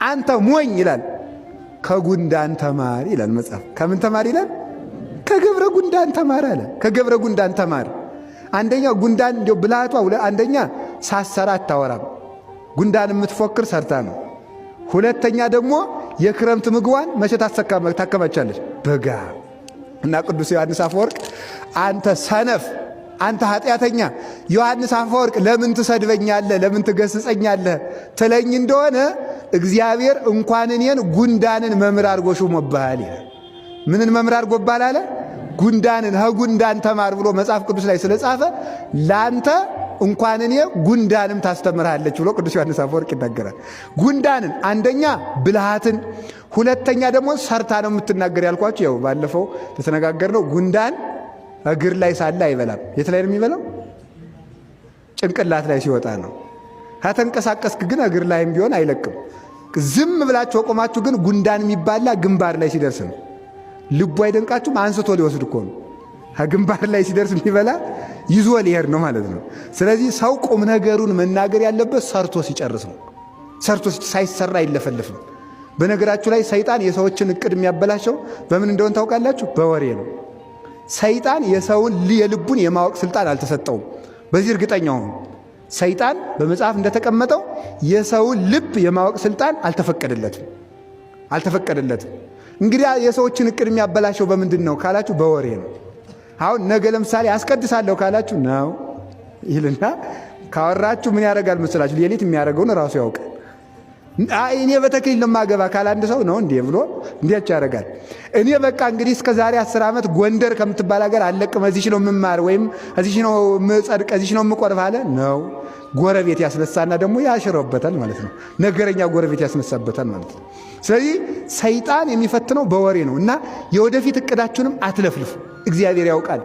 አንተ ሞኝ ይላል። ከጉንዳን ተማር ይላል መጽሐፍ። ከምን ተማር ይላል? ከገብረ ጉንዳን ተማር አለ። ከገብረ ጉንዳን ተማር። አንደኛ ጉንዳን እንዲያው ብልሃቷ፣ አንደኛ ሳትሰራ አታወራም። ጉንዳን የምትፎክር ሰርታ ነው። ሁለተኛ ደግሞ የክረምት ምግቧን መቼ ታከማቻለች? በጋ። እና ቅዱስ ዮሐንስ አፈወርቅ አንተ ሰነፍ፣ አንተ ኃጢአተኛ ዮሐንስ አፈወርቅ ለምን ትሰድበኛለህ? ለምን ትገስጸኛለህ? ትለኝ እንደሆነ እግዚአብሔር እንኳን እኔን ጉንዳንን መምህር አድርጎ ሾሞብሃል ይላል። ምንን መምህር አድርጎብሃል አለ? ጉንዳንን። ከጉንዳን ተማር ብሎ መጽሐፍ ቅዱስ ላይ ስለጻፈ ለአንተ እንኳን እኔ ጉንዳንም ታስተምርሃለች ብሎ ቅዱስ ዮሐንስ አፈወርቅ ይናገራል። ጉንዳንን አንደኛ ብልሃትን፣ ሁለተኛ ደግሞ ሰርታ ነው የምትናገር ያልኳችሁ ያው ባለፈው ተተነጋገርነው። ጉንዳን እግር ላይ ሳለ አይበላም። የት ላይ ነው የሚበላው? ጭንቅላት ላይ ሲወጣ ነው። ከተንቀሳቀስክ ግን እግር ላይም ቢሆን አይለቅም። ዝም ብላችሁ ቆማችሁ ግን ጉንዳን የሚባላ ግንባር ላይ ሲደርስ ነው። ልቡ አይደንቃችሁም? አንስቶ ሊወስድ እኮ ነው። ከግንባር ላይ ሲደርስ የሚበላ ይዞ ሊሄድ ነው ማለት ነው። ስለዚህ ሰው ቁም ነገሩን መናገር ያለበት ሰርቶ ሲጨርስ ነው። ሰርቶ ሳይሰራ አይለፈልፍም። በነገራችሁ ላይ ሰይጣን የሰዎችን እቅድ የሚያበላሸው በምን እንደሆነ ታውቃላችሁ? በወሬ ነው። ሰይጣን የሰውን የልቡን የማወቅ ስልጣን አልተሰጠውም። በዚህ እርግጠኛ ሁኑ። ሰይጣን በመጽሐፍ እንደተቀመጠው የሰውን ልብ የማወቅ ስልጣን አልተፈቀደለትም አልተፈቀደለትም። እንግዲህ የሰዎችን እቅድ የሚያበላሸው በምንድን ነው ካላችሁ፣ በወሬ ነው። አሁን ነገ ለምሳሌ አስቀድሳለሁ ካላችሁ ነው ይልና ካወራችሁ ምን ያደርጋል መስላችሁ? ሌሊት የሚያደርገውን እራሱ ያውቃል። አይ እኔ በተክሊል ነው የማገባ ካለ አንድ ሰው ነው እንዴ ብሎ እንዲያች ያደርጋል። እኔ በቃ እንግዲህ እስከ ዛሬ 10 ዓመት ጎንደር ከምትባል ሀገር አለቅም፣ እዚች ነው የምማር ወይም እዚች ነው የምጸድቅ፣ እዚች ነው የምቆርብ አለ ነው። ጎረቤት ያስነሳና ደግሞ ያሽረበታል ማለት ነው። ነገረኛ ጎረቤት ያስነሳበታል ማለት ነው። ስለዚህ ሰይጣን የሚፈትነው በወሬ ነው እና የወደፊት እቅዳችሁንም አትለፍልፉ። እግዚአብሔር ያውቃል።